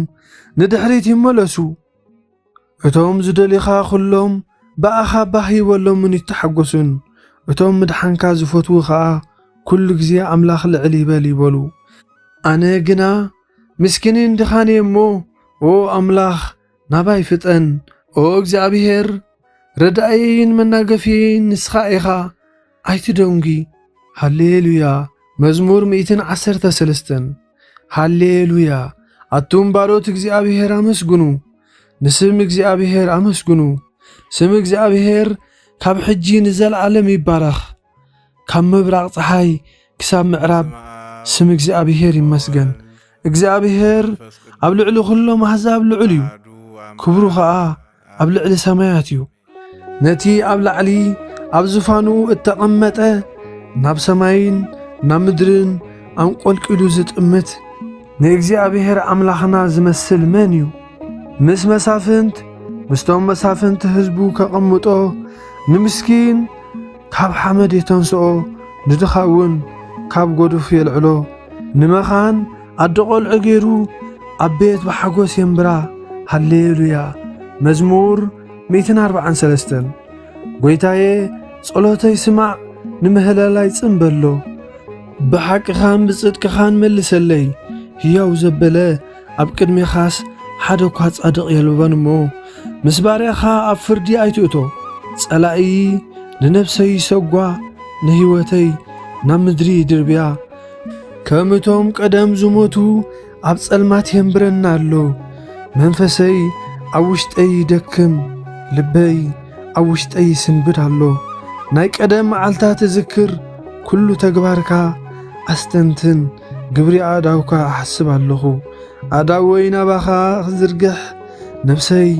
ንድሕሪት ይመለሱ። እቶም ዝደልዩኻ ኹሎም ብኣኻ ባህ ይበሎምን ይተሓጎሱን። እቶም ምድሓንካ ዝፈትዉ ኸኣ ኩሉ ግዜ ኣምላኽ ልዕል ይበል ይበሉ። ኣነ ግና ምስኪንን ድኻን እየ እሞ፣ ኦ ኣምላኽ፣ ናባይ ፍጠን። ኦ እግዚኣብሔር፣ ረዳእየይን መናገፍየይን ንስኻ ኢኻ፣ ኣይትደንጒ። ሃሌሉያ። መዝሙር ሚእትን ዓሰርተ ሰለስተን። ሃሌሉያ። ኣቱም ባሮት እግዚኣብሔር ኣመስግኑ፣ ንስም እግዚኣብሔር ኣመስግኑ። ስም እግዚኣብሔር ካብ ሕጂ ንዘለዓለም ይባረኽ። ካብ ምብራቕ ጸሓይ ክሳብ ምዕራብ ስም እግዚኣብሔር ይመስገን። እግዚኣብሔር ኣብ ልዕሊ ኹሎም ኣህዛብ ልዑል እዩ፣ ክብሩ ኸኣ ኣብ ልዕሊ ሰማያት እዩ። ነቲ ኣብ ላዕሊ ኣብ ዝፋኑ እተቐመጠ፣ ናብ ሰማይን ናብ ምድርን ኣንቆልቂሉ ዝጥምት፣ ንእግዚኣብሔር ኣምላኽና ዝመስል መን እዩ? ምስ መሳፍንት፣ ምስቶም መሳፍንቲ ህዝቡ ከቐምጦ፣ ንምስኪን ካብ ሓመድ የተንስኦ፣ ንድኻ እውን ካብ ጎዱፍ የልዕሎ። ንመኻን ኣደ ቖልዑ ገይሩ ኣብ ቤት ብሓጎስ የንብራ። ሃሌሉያ። መዝሙር ሚእትን ኣርብዓን ሰለስተን። ጐይታየ፣ ጸሎተይ ስማዕ፣ ንምህለላይ ጽን በሎ። ብሓቅኻን ብጽድቅኻን መልሰለይ። ህያው ዘበለ ኣብ ቅድሜኻስ ሓደ እኳ ጻድቕ የልቦን እሞ፣ ምስ ባርያኻ ኣብ ፍርዲ ኣይትእቶ። ጸላኢ ንነብሰይ ይሰጓ፣ ንህይወተይ ናብ ምድሪ ይድርብያ። ከም እቶም ቀደም ዝሞቱ ኣብ ጸልማት የንብረና ኣሎ። መንፈሰይ ኣብ ውሽጠይ ይደክም፣ ልበይ ኣብ ውሽጠይ ይስንብድ ኣሎ። ናይ ቀደም መዓልታት እዝክር፣ ኩሉ ተግባርካ ኣስተንትን፣ ግብሪ ኣእዳውካ እሓስብ ኣለኹ። ኣእዳወይ ናባኻ ክዝርግሕ፣ ነብሰይ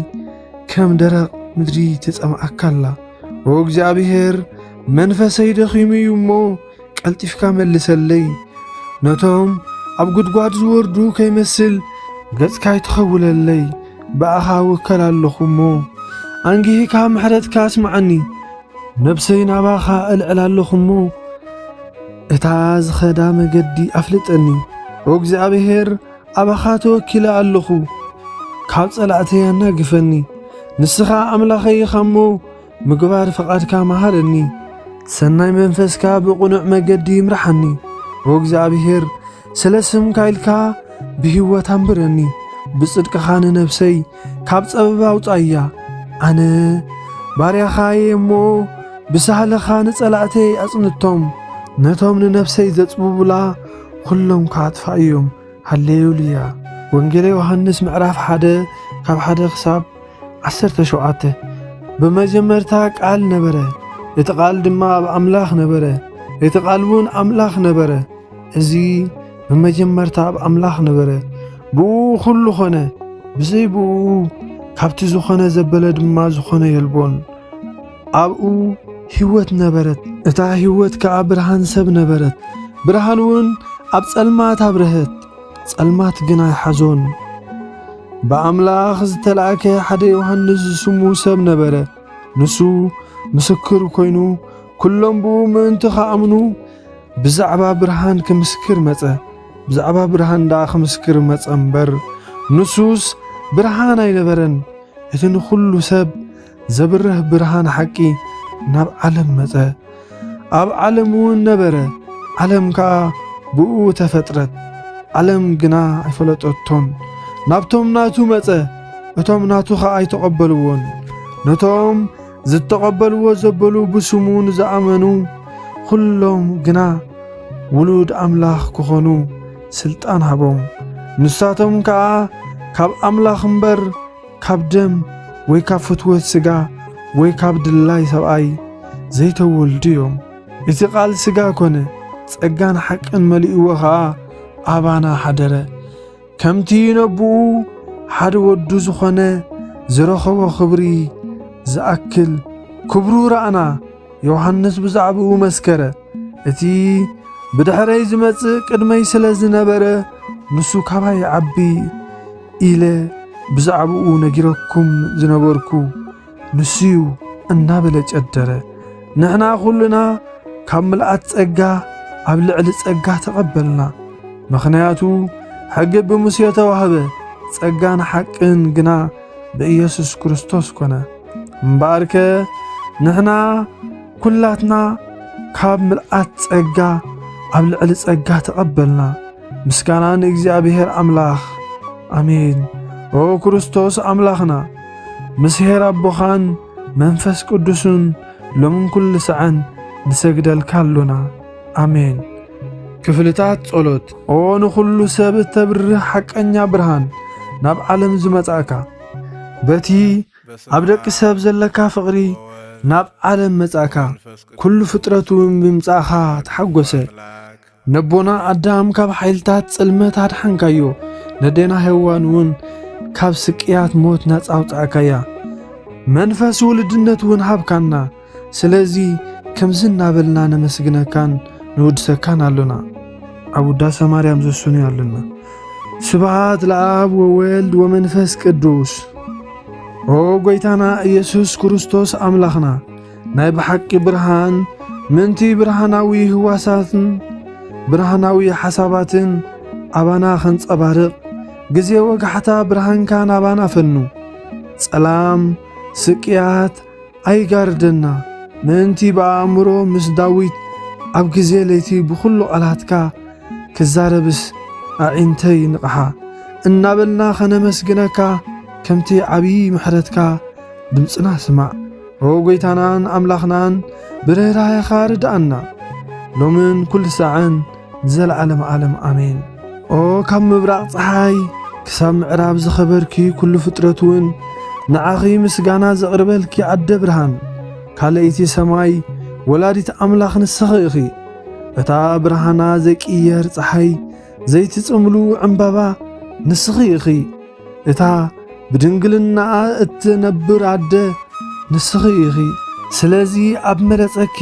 ከም ደረቕ ምድሪ ትጸምኣካ ኣላ። ኦ እግዚኣብሔር፣ መንፈሰይ ደኺሙ እዩ እሞ፣ ቀልጢፍካ መልሰለይ። ነቶም ኣብ ጉድጓድ ዝወርዱ ከይመስል ገጽካ ኣይትኸውለለይ። ብኣኻ እውከል ኣለኹ እሞ፣ ኣንጊህካ ምሕረትካ ኣስምዓኒ። ነብሰይ ናባኻ እልዕል ኣለኹ እሞ፣ እታ ዝኸዳ መገዲ ኣፍልጠኒ። ኦ እግዚኣብሔር፣ ኣባኻ ተወኪለ ኣለኹ፣ ካብ ጸላእተይ ኣናግፈኒ። ንስኻ ኣምላኸይ ኢኻ እሞ፣ ምግባር ፍቓድካ መሃረኒ። ሰናይ መንፈስካ ብቕኑዕ መገዲ ይምርሓኒ። ኦ እግዚኣብሔር፣ ስለ ስምካ ኢልካ ብህይወት ኣንብረኒ። ብጽድቅኻ ንነብሰይ ካብ ጸበባ ኣውጻእያ። ኣነ ባርያኻ እየ እሞ፣ ብሳህልኻ ንጸላእተይ ኣጽንቶም። ነቶም ንነብሰይ ዘጽብቡላ፣ ኹሎም ከኣ ኣጥፋእዮም። ሃሌሉያ። ወንጌል ዮሃንስ ምዕራፍ ሓደ ካብ ሓደ ክሳብ ዓሰርተ ሸውዓተ። ብመጀመርታ ቃል ነበረ፣ እቲ ቃል ድማ ኣብ ኣምላኽ ነበረ፣ እቲ ቃል እውን ኣምላኽ ነበረ። እዚ ብመጀመርታ ኣብ ኣምላኽ ነበረ። ብእኡ ኹሉ ኾነ፣ ብዘይ ብእኡ ካብቲ ዝኾነ ዘበለ ድማ ዝኾነ የልቦን። ኣብኡ ህይወት ነበረት፣ እታ ህይወት ከኣ ብርሃን ሰብ ነበረት። ብርሃን እውን ኣብ ጸልማት ኣብረሀት፣ ጸልማት ግና ኣይሓዞን። ብኣምላኽ ዝተላእከ ሓደ ዮሃንስ ዝስሙ ሰብ ነበረ። ንሱ ምስክር ኮይኑ፣ ኩሎም ብኡ ምእንቲ ኸኣምኑ ብዛዕባ ብርሃን ክምስክር መጸ። ብዛዕባ ብርሃን ደኣ ክምስክር መጸ እምበር፣ ንሱስ ብርሃን ኣይነበረን። እቲ ንኹሉ ሰብ ዘብርህ ብርሃን ሓቂ ናብ ዓለም መጸ። ኣብ ዓለም እውን ነበረ፣ ዓለም ከኣ ብእኡ ተፈጥረት፣ ዓለም ግና ኣይፈለጠቶን። ናብቶም ናቱ መጸ፣ እቶም ናቱ ኸኣ ኣይተቐበልዎን። ነቶም ዝተቐበልዎ ዘበሉ ብስሙ ንዝኣመኑ ኹሎም ግና ውሉድ ኣምላኽ ክኾኑ ስልጣን ሃቦም። ንሳቶም ከኣ ካብ ኣምላኽ እምበር ካብ ደም ወይ ካብ ፍትወት ስጋ ወይ ካብ ድላይ ሰብኣይ ዘይተወልዱ እዮም። እቲ ቃል ስጋ ኮነ፣ ጸጋን ሓቅን መሊእዎ ኸኣ ኣባና ሓደረ። ከምቲ ነብኡ ሓደ ወዱ ዝኾነ ዝረኸቦ ክብሪ ዝኣክል ክብሩ ረኣና። ዮሃንስ ብዛዕባኡ መስከረ። እቲ ብድሕረይ ዝመጽእ ቅድመይ ስለ ዝነበረ፣ ንሱ ካባይ ይዓቢ ኢለ ብዛዕባኡ ነጊረኩም ዝነበርኩ ንሱዩ እናበለ ጨደረ። ንሕና ኩልና ካብ ምልኣት ጸጋ ኣብ ልዕሊ ጸጋ ተቐበልና። ምኽንያቱ ሕጊ ብሙሴ ተዋህበ፣ ጸጋን ሓቅን ግና ብኢየሱስ ክርስቶስ ኮነ። እምበኣርከ ንሕና ኩላትና ካብ ምልኣት ጸጋ ኣብ ልዕሊ ጸጋ ተቐበልና። ምስጋና ንእግዚኣብሔር ኣምላኽ። ኣሜን። ኦ ክርስቶስ ኣምላኽና፣ ምስ ኄር ኣቦኻን መንፈስ ቅዱስን ሎምን ኩሉ ሰዓን ንሰግደልካ ኣሎና። ኣሜን። ክፍልታት ጸሎት። ኦ ንኹሉ ሰብ እተብርህ ሓቀኛ ብርሃን፣ ናብ ዓለም ዝመጻእካ፣ በቲ ኣብ ደቂ ሰብ ዘለካ ፍቕሪ ናብ ዓለም መጻእካ፣ ኩሉ ፍጥረት እውን ብምጻእኻ ተሓጎሰ። ነቦና ኣዳም ካብ ሓይልታት ጽልመት ኣድሓንካዮ፣ ነዴና ሄዋን እውን ካብ ስቅያት ሞት ናጻ ኣውጻእካያ። መንፈስ ውልድነት እውን ሃብካና። ስለዚ ከምዚ እናበልና ነመስግነካን ንውድሰካን ኣሎና። ኣብ ውዳሴ ማርያም ዘስንዮ ኣሎና። ስብሃት ለኣብ ወወልድ ወመንፈስ ቅዱስ። ኦ ጎይታና ኢየሱስ ክርስቶስ ኣምላኽና፣ ናይ ብሓቂ ብርሃን፣ ምእንቲ ብርሃናዊ ህዋሳትን ብርሃናዊ ሓሳባትን ኣባና ኸንጸባርቕ፣ ግዜ ወጋሕታ ብርሃንካ ናባና ፈኑ። ጸላም፣ ስቅያት፣ ኣይጋርደና። ምእንቲ ብኣእምሮ ምስ ዳዊት ኣብ ግዜ ለይቲ ብኹሉ ቃላትካ ክዛረብስ ኣዒንተይ ንቕሓ እናበልና ኸነመስግነካ ከምቲ ዓብዪ ምሕረትካ ድምፅና ስማዕ። ኦ ጐይታናን ኣምላኽናን ብርህራሄኻ ርድኣና ሎምን ኩሉ ሳዕን ንዘለዓለም ዓለም ኣሜን። ኦ ካብ ምብራቕ ጸሓይ ክሳብ ምዕራብ ዝኸበርኪ ኩሉ ፍጥረት እውን ንዓኺ ምስጋና ዘቕርበልኪ ኣደ ብርሃን፣ ካልኣይቲ ሰማይ ወላዲት ኣምላኽ ንስኺ ኢኺ። እታ ብርሃና ዘይቅየር ጸሓይ ዘይትጽምሉ ዕምባባ ንስኺ ኢኺ። እታ ብድንግልናኣ እትነብር ኣደ ንስኺ ኢኺ። ስለዚ ኣብ መረጸኪ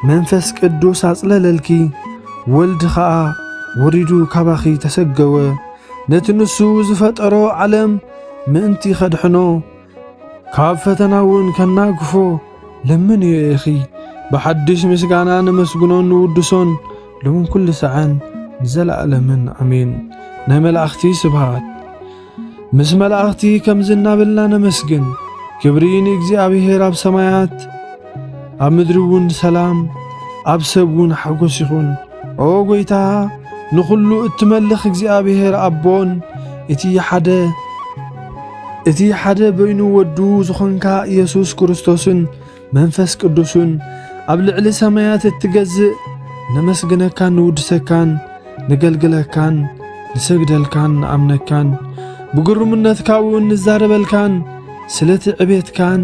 መንፈስ ቅዱስ ኣጽለለልኪ፣ ወልድ ኸኣ ወሪዱ ካባኺ ተሰገወ። ነቲ ንሱ ዝፈጠሮ ዓለም ምእንቲ ኸድሕኖ፣ ካብ ፈተና እውን ከናግፎ ለምንዮ ኢኺ። ብሓድሽ ምስጋና ነመስግኖን ንውድሶን ሎምን ኩሉ ሰዓን ንዘለኣለምን። ኣሜን። ናይ መላእኽቲ ስብሃት። ምስ መላእኽቲ ከምዚ እናበልና ነመስግን። ክብሪ ንእግዚኣብሔር ኣብ ሰማያት፣ ኣብ ምድሪ እውን ሰላም፣ ኣብ ሰብ እውን ሓጎስ ይኹን። ኦ ጐይታ፣ ንኹሉ እትመልኽ እግዚኣብሔር ኣቦን እቲ ሓደ፣ እቲ ሓደ በይኑ ወዱ ዝኾንካ ኢየሱስ ክርስቶስን መንፈስ ቅዱስን ኣብ ልዕሊ ሰማያት እትገዝእ ነመስግነካን ንውድሰካን፣ ንገልግለካን፣ ንሰግደልካን፣ ንኣምነካን፣ ብግሩምነትካ እውን ንዛረበልካን፣ ስለቲ ዕቤትካን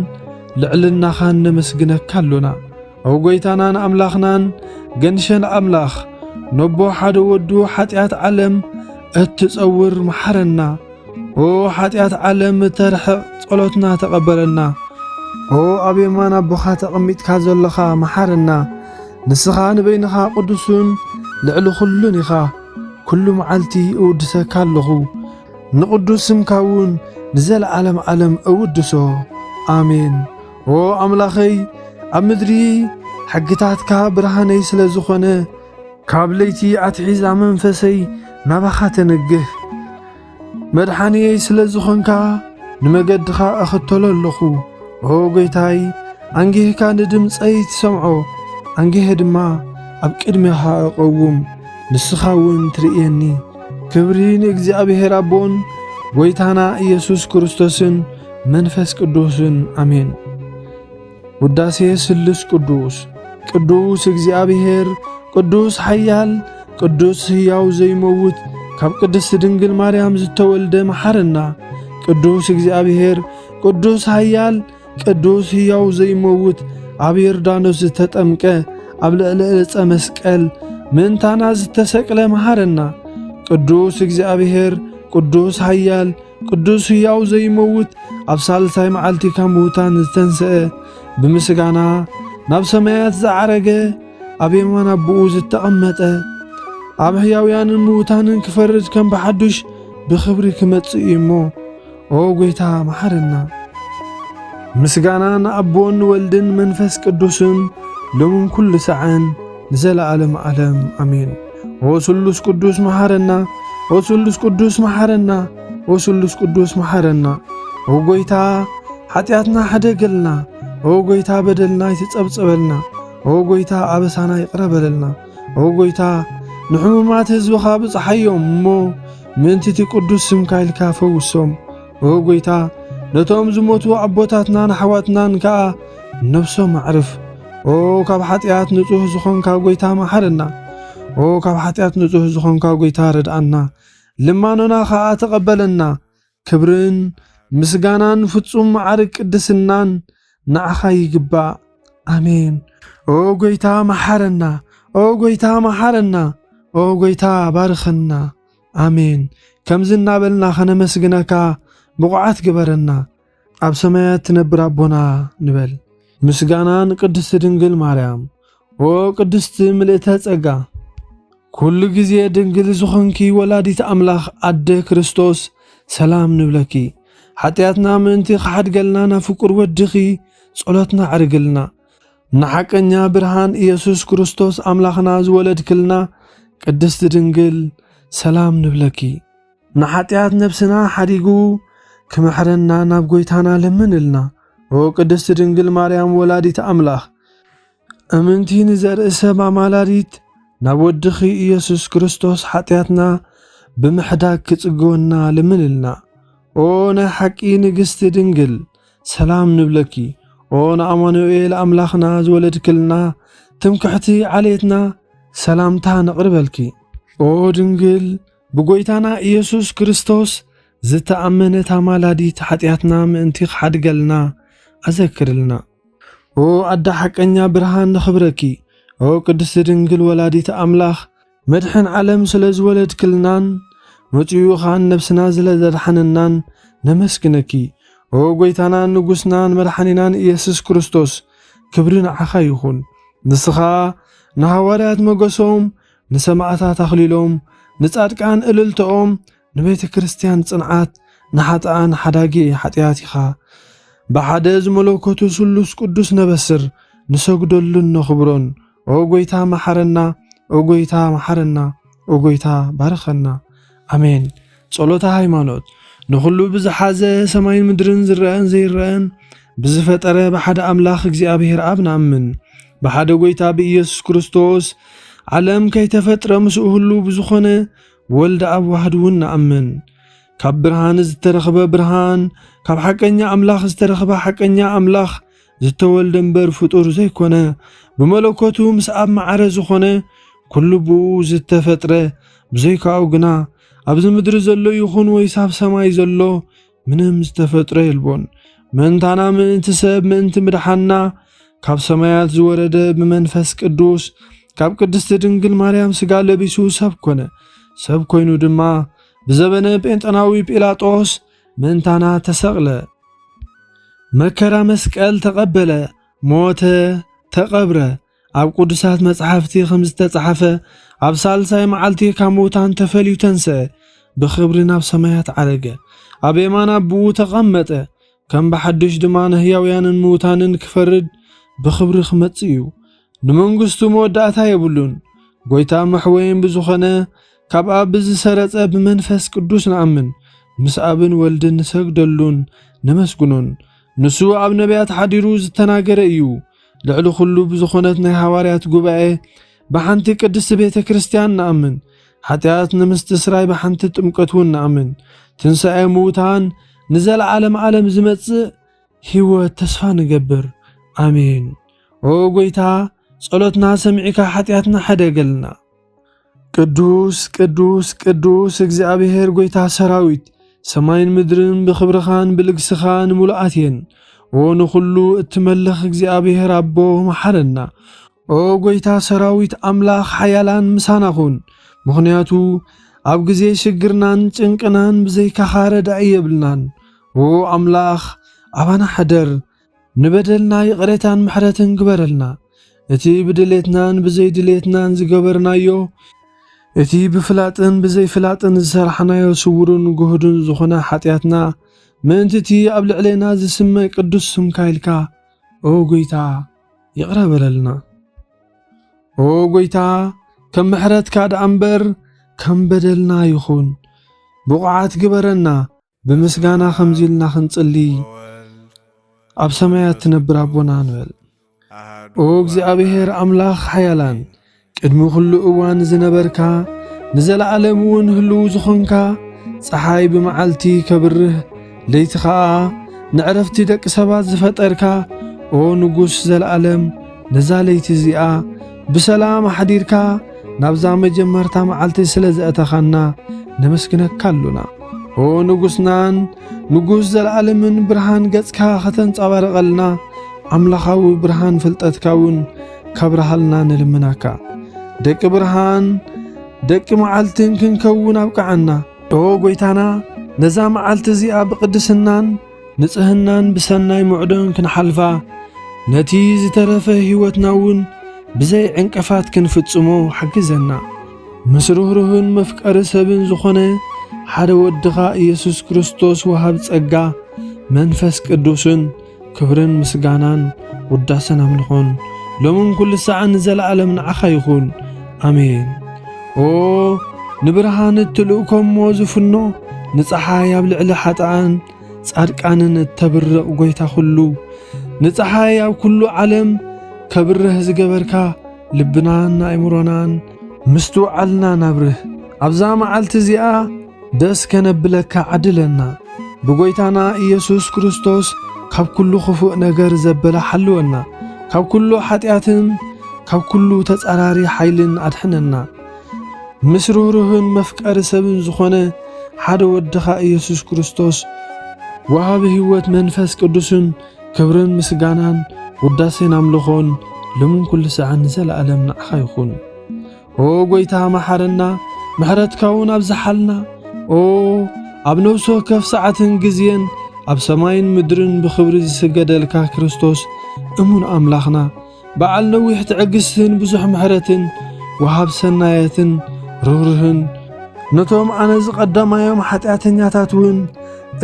ልዕልናኻን ነመስግነካ ኣሎና። ኦ ጐይታናን ኣምላኽናን፣ ገንሸል ኣምላኽ፣ ነቦ ሓደ ወዱ ሓጢኣት ዓለም እትጸውር መሓረና። ኦ ሓጢኣት ዓለም እተርሕቕ ጸሎትና ተቐበለና። ኦ ኣብ የማን ኣቦኻ ተቐሚጥካ ዘለኻ መሓረና። ንስኻ ንበይንኻ ቅዱስን ልዕሊ ኩሉን ኢኻ። ኩሉ መዓልቲ እውድሰካ ኣለኹ። ንቕዱስ ስምካ እውን ንዘለዓለም ዓለም እውድሶ። ኣሜን። ኦ ኣምላኸይ፣ ኣብ ምድሪ ሕግታትካ ብርሃነይ ስለ ዝኾነ፣ ካብ ለይቲ ኣትሒዛ መንፈሰይ ናባኻ ተንግህ። መድሓንየይ ስለ ዝኾንካ፣ ንመገድኻ እኽተሎ ኣለኹ። ኦ ጐይታይ፣ ኣንጊህካ ንድምጸይ ትሰምዖ፣ ኣንጊሀ ድማ ኣብ ቅድሜኻ እቐውም፣ ንስኻ እውን ትርእየኒ። ክብሪ ንእግዚኣብሔር ኣቦን ጐይታና ኢየሱስ ክርስቶስን መንፈስ ቅዱስን። ኣሜን። ውዳሴ ስሉስ ቅዱስ። ቅዱስ እግዚኣብሔር፣ ቅዱስ ሓያል፣ ቅዱስ ህያው ዘይመውት፣ ካብ ቅድስቲ ድንግል ማርያም ዝተወልደ መሓረና። ቅዱስ እግዚኣብሔር፣ ቅዱስ ሓያል፣ ቅዱስ ህያው ዘይመውት፣ ኣብ ዮርዳኖስ ዝተጠምቀ፣ ኣብ ልዕሊ ዕፀ መስቀል ምእንታና ዝተሰቅለ መሓረና። ቅዱስ እግዚኣብሔር፣ ቅዱስ ሓያል፣ ቅዱስ ህያው ዘይመውት፣ ኣብ ሳልሳይ መዓልቲ ካብ ምዉታን ዝተንስአ፣ ብምስጋና ናብ ሰማያት ዝዓረገ፣ ኣብ የማን ኣቦኡ ዝተቐመጠ፣ ኣብ ሕያውያንን ምዉታንን ክፈርድ ከም ብሓዱሽ ብኽብሪ ክመጽእ እዩ እሞ፣ ኦ ጐይታ፣ መሓረና። ምስጋና ንኣቦን ንወልድን መንፈስ ቅዱስን፣ ሎምን ኩሉ ሰዓን፣ ንዘለዓለም ዓለም። ኣሜን። ኦ ስሉስ ቅዱስ፣ መሓረና። ኦ ስሉስ ቅዱስ፣ መሓረና። ኦ ስሉስ ቅዱስ፣ መሓረና። ኦ ጐይታ፣ ሓጢኣትና ሕደገልና። ኦ ጐይታ፣ በደልና ይትጸብጸበልና። ኦ ጐይታ፣ ኣበሳና ይቕረ በለልና። ኦ ጐይታ፣ ንሕሙማት ህዝብኻ ብጽሓዮም እሞ፣ ምእንቲ እቲ ቅዱስ ስምካ ኢልካ ፈውሶም። ኦ ጐይታ፣ ነቶም ዝሞቱ ኣቦታትናን ኣሕዋትናን ከኣ ነብሶም ኣዕርፍ። ኦ ካብ ሓጢኣት ንጹህ ዝኾንካ ጐይታ፣ መሓረና። ኦ ካብ ሓጢኣት ንጹህ ዝኾንካ ጐይታ፣ ርድኣና። ልማኖና ኸኣ ተቐበለና። ክብርን ምስጋናን ፍጹም መዓርግ ቅድስናን ንዓኻ ይግባእ። ኣሜን። ኦ ጐይታ፣ መሓረና። ኦ ጐይታ፣ መሓረና። ኦ ጐይታ፣ ባርኸና። ኣሜን። ከምዚ እናበልና ኸነመስግነካ ብቑዓት ግበረና። ኣብ ሰማያት ትነብር ኣቦና ንበል። ምስጋና ንቅድስቲ ድንግል ማርያም። ኦ ቅድስቲ ምልእተ ጸጋ፣ ኩሉ ግዜ ድንግል ዝኾንኪ ወላዲት ኣምላኽ ኣደ ክርስቶስ፣ ሰላም ንብለኪ። ሓጢኣትና ምእንቲ ክሓድገልና ናብ ፍቁር ወድኺ ጸሎትና ኣዕርግልና። ንሓቀኛ ብርሃን ኢየሱስ ክርስቶስ ኣምላኽና ዝወለድክልና ቅድስቲ ድንግል፣ ሰላም ንብለኪ። ንሓጢኣት ነብስና ሓዲጉ ክምሕረና ናብ ጐይታና ለምንልና። ኦ ቅድስቲ ድንግል ማርያም ወላዲት ኣምላኽ፣ እምንቲ ንዘርኢ ሰብ ኣማላዲት፣ ናብ ወድኺ ኢየሱስ ክርስቶስ ሓጢኣትና ብምሕዳግ ክጽግወና ለምንልና። ኦ ናይ ሓቂ ንግስቲ ድንግል፣ ሰላም ንብለኪ። ኦ ንኣማኑኤል ኣምላኽና ዝወለድክልና ትምክሕቲ ዓሌትና፣ ሰላምታ ነቕርበልኪ። ኦ ድንግል፣ ብጐይታና ኢየሱስ ክርስቶስ ዝተኣመነት ኣማላዲት፣ ሓጢኣትና ምእንቲ ክሓድገልና ኣዘክርልና። ኦ ኣደ ሓቀኛ ብርሃን ነኽብረኪ። ኦ ቅድስቲ ድንግል ወላዲት ኣምላኽ፣ መድሕን ዓለም ስለ ዝወለድክልናን መጺኡ ኸኣ ነብስና ስለ ዘድሓነናን ነመስግነኪ። ኦ ጐይታናን ንጉስናን መድሓኒናን ኢየሱስ ክርስቶስ፣ ክብሪ ንዓኻ ይኹን። ንስኻ ንሃዋርያት መገሶም፣ ንሰማዕታት ኣኽሊሎም፣ ንጻድቃን እልልተኦም፣ ንቤተ ክርስቲያን ጽንዓት፣ ንሓጥኣን ሓዳጊ ሓጢኣት ኢኻ። ብሓደ ዝመለኮቱ ስሉስ ቅዱስ ነበስር፣ ንሰግደሉን ነኽብሮን። ኦ ጎይታ መሓረና፣ ኦ ጎይታ መሓረና፣ ኦ ጎይታ ባርኸና። ኣሜን። ጸሎተ ሃይማኖት። ንኹሉ ብዝሓዘ ሰማይን ምድርን ዝረአን ዘይረአን ብዝፈጠረ ብሓደ ኣምላኽ እግዚኣብሔር ኣብ ንኣምን። ብሓደ ጎይታ ብኢየሱስ ክርስቶስ ዓለም ከይተፈጥረ ምስኡ ህሉ ብዝኾነ ወልድ ኣብ ዋህድ እውን ንኣምን። ካብ ብርሃን ዝተረኽበ ብርሃን፣ ካብ ሓቀኛ ኣምላኽ ዝተረኽበ ሓቀኛ ኣምላኽ ዝተወልደ እምበር ፍጡር ዘይኮነ፣ ብመለኮቱ ምስ ኣብ ማዕረ ዝኾነ፣ ኩሉ ብኡ ዝተፈጥረ፣ ብዘይካኡ ግና ኣብዚ ምድሪ ዘሎ ይኹን ወይስ ኣብ ሰማይ ዘሎ ምንም ዝተፈጥረ የልቦን። ምእንታና፣ ምእንቲ ሰብ፣ ምእንቲ ምድሓንና ካብ ሰማያት ዝወረደ ብመንፈስ ቅዱስ ካብ ቅድስቲ ድንግል ማርያም ሥጋ ለቢሱ ሰብ ኮነ። ሰብ ኮይኑ ድማ ብዘበነ ጴንጠናዊ ጲላጦስ ምእንታና ተሰቕለ። መከራ መስቀል ተቐበለ፣ ሞተ፣ ተቐብረ። ኣብ ቅዱሳት መጻሕፍቲ ከም ዝተጻሕፈ፣ ኣብ ሳልሳይ መዓልቲ ካብ ምዉታን ተፈልዩ ተንስአ፣ ብኽብሪ ናብ ሰማያት ዓረገ። ኣብ የማን ኣቦኡ ተቐመጠ። ከም ብሓድሽ ድማ ንህያውያንን ምዉታንን ክፈርድ ብኽብሪ ክመጽእ እዩ። ንመንግስቱ መወዳእታ የብሉን። ጎይታ መሕወይን ብዝኾነ ካብ ኣብ ብዝሰረጸ ብመንፈስ ቅዱስ ንኣምን። ምስ ኣብን ወልድን ንሰግደሉን ነመስግኖን። ንሱ ኣብ ነቢያት ሓዲሩ ዝተናገረ እዩ። ልዕሊ ኩሉ ብዝኾነት ናይ ሃዋርያት ጉባኤ ብሓንቲ ቅድስቲ ቤተ ክርስቲያን ንኣምን። ሓጢኣት ንምስትስራይ ብሓንቲ ጥምቀት እውን ንኣምን። ትንሳኤ ምዉታን ንዘለዓለም ዓለም ዝመጽእ ህይወት ተስፋ ንገብር። ኣሜን። ኦ ጎይታ፣ ጸሎትና ሰሚዕካ ሓጢኣትና ሕደገልና። ቅዱስ፣ ቅዱስ፣ ቅዱስ እግዚኣብሔር ጎይታ ሰራዊት፣ ሰማይን ምድርን ብኽብርኻን ብልግስኻን ምሉኣት እየን። ኦ ንኹሉ እትመልኽ እግዚኣብሔር ኣቦ፣ መሓረና። ኦ ጎይታ ሰራዊት ኣምላኽ ሓያላን ምሳና ኹን። ምኽንያቱ ኣብ ግዜ ሽግርናን ጭንቅናን ብዘይካኻ ረዳኢ የብልናን። ኦ ኣምላኽ ኣባና ሕደር። ንበደልና ይቕሬታን ምሕረትን ግበረልና። እቲ ብድሌትናን ብዘይድሌትናን ዝገበርናዮ፣ እቲ ብፍላጥን ብዘይፍላጥን ዝሰራሕናዮ ስውርን ግሁድን ዝኾነ ሓጢኣትና፣ ምእንቲ እቲ ኣብ ልዕሌና ዝስመ ቅዱስ ስምካ ኢልካ፣ ኦ ጎይታ፣ ይቕረ በለልና። ኦ ጎይታ፣ ከም ምሕረትካ ደኣ እምበር ከም በደልና ይኹን። ብቑዓት ግበረና፣ ብምስጋና ከምዚ ኢልና ክንጽሊ፣ ኣብ ሰማያት ትነብር ኣቦና ንበል። ኦ እግዚኣብሔር ኣምላኽ ሓያላን፣ ቅድሚ ኩሉ እዋን ዝነበርካ፣ ንዘለዓለም እውን ህልው ዝኾንካ፣ ጸሓይ ብመዓልቲ ከብርህ፣ ለይቲ ኸኣ ንዕረፍቲ ደቂ ሰባት ዝፈጠርካ፣ ኦ ንጉስ ዘለዓለም፣ ነዛ ለይቲ እዚኣ ብሰላም ኣሕዲርካ ናብዛ መጀመርታ መዓልቲ ስለ ዘእተኻና ነመስግነካ ኣሉና። ኦ ንጉስናን ንጉስ ዘለዓለምን፣ ብርሃን ገጽካ ከተንጸባርቐልና፣ ኣምላኻዊ ብርሃን ፍልጠትካ እውን ከብርሃልና ንልምናካ። ደቂ ብርሃን ደቂ መዓልትን ክንከውን ኣብቅዓና። ኦ ጎይታና፣ ነዛ መዓልቲ እዚኣ ብቅድስናን ንጽህናን ብሰናይ ምዕዶን ክንሓልፋ፣ ነቲ ዝተረፈ ህይወትና እውን ብዘይ ዕንቅፋት ክንፍጽሞ ሓግዘና። ምስ ርህሩህን መፍቀሪ ሰብን ዝኾነ ሓደ ወድኻ ኢየሱስ ክርስቶስ ወሃብ ጸጋ መንፈስ ቅዱስን ክብርን ምስጋናን ውዳሰን ኣምልኾን ሎምን ኩሉ ሰዓን ንዘለዓለም ንዓኻ ይኹን። ኣሜን። ኦ ንብርሃን እትልእኮ እሞ ዝፍኖ፣ ንጸሓይ ኣብ ልዕሊ ሓጥኣን ጻድቃንን እተብርቕ ጐይታ ኹሉ፣ ንጸሓይ ኣብ ኩሉ ዓለም ከብርህ ዝገበርካ፣ ልብናን ኣእምሮናን ምስትውዓልናን ኣብርህ። ኣብዛ መዓልቲ እዚኣ ደስ ከነብለካ ዓድለና። ብጐይታና ኢየሱስ ክርስቶስ ካብ ኩሉ ኽፉእ ነገር ዘበለ ሓልወና። ካብ ኩሉ ሓጢኣትን ካብ ኩሉ ተጻራሪ ሓይልን ኣድሕነና። ምስ ርህሩህን መፍቀሪ ሰብን ዝኾነ ሓደ ወድኻ ኢየሱስ ክርስቶስ፣ ወሃቢ ህይወት መንፈስ ቅዱስን ክብርን ምስጋናን ውዳሴን ኣምልኾን ሎምን ኩሉ ሰዓን ንዘለኣለም ንዓኻ ይኹን። ኦ ጐይታ መሓረና፣ ምሕረትካ እውን ኣብዝሓልና። ኦ ኣብ ነፍሲ ወከፍ ሰዓትን ግዜን ኣብ ሰማይን ምድርን ብኽብሪ ዝስገደልካ ክርስቶስ እሙን ኣምላኽና፣ በዓል ነዊሕ ትዕግስትን ብዙሕ ምሕረትን፣ ወሃብ ሰናየትን ርህሩህን ነቶም ኣነ ዝቐዳማዮም ሓጢኣተኛታት እውን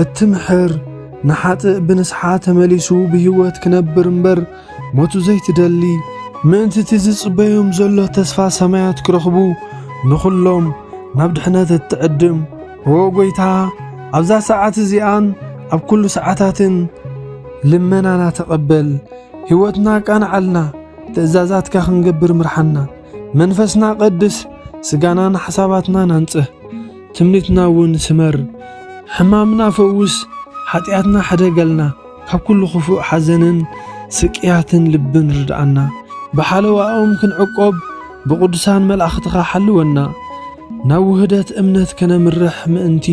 እትምሕር፣ ንሓጥእ ብንስሓ ተመሊሱ ብህይወት ክነብር እምበር ሞቱ ዘይትደሊ፣ ምእንቲ እቲ ዝጽበዮም ዘሎ ተስፋ ሰማያት ክረኽቡ፣ ንኹሎም ናብ ድሕነት እትዕድም። ኦ ጐይታ፣ ኣብዛ ሰዓት እዚኣን ኣብ ኩሉ ሰዓታትን ልመናና ተቐበል። ህይወትና ኣቃንዓልና፣ ትእዛዛትካ ክንገብር ምርሓና። መንፈስና ቀድስ፣ ስጋናን ሓሳባትናን ኣንጽህ። ትምኒትና እውን ስመር። ሕማምና ፈውስ፣ ሓጢኣትና ሕደገልና። ካብ ኩሉ ክፉእ ሓዘንን ስቅያትን ልብን ርድኣና። ብሓለዋኦም ክንዕቆብ ብቅዱሳን መላእኽትኻ ሓልወና። ናብ ውህደት እምነት ከነምርሕ ምእንቲ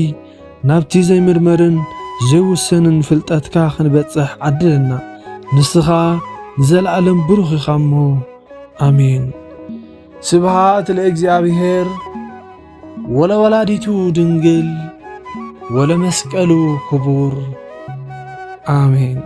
ናብቲ ዘይምርመርን ዘይውሰንን ፍልጠትካ ክንበጽሕ ዓድለና። ንስኻ ንዘለኣለም ብሩኽ ኢኻ እሞ። ኣሜን። ስብሃት ለእግዚኣብሔር ወለወላዲቱ ድንግል ወለመስቀሉ ክቡር። ኣሜን።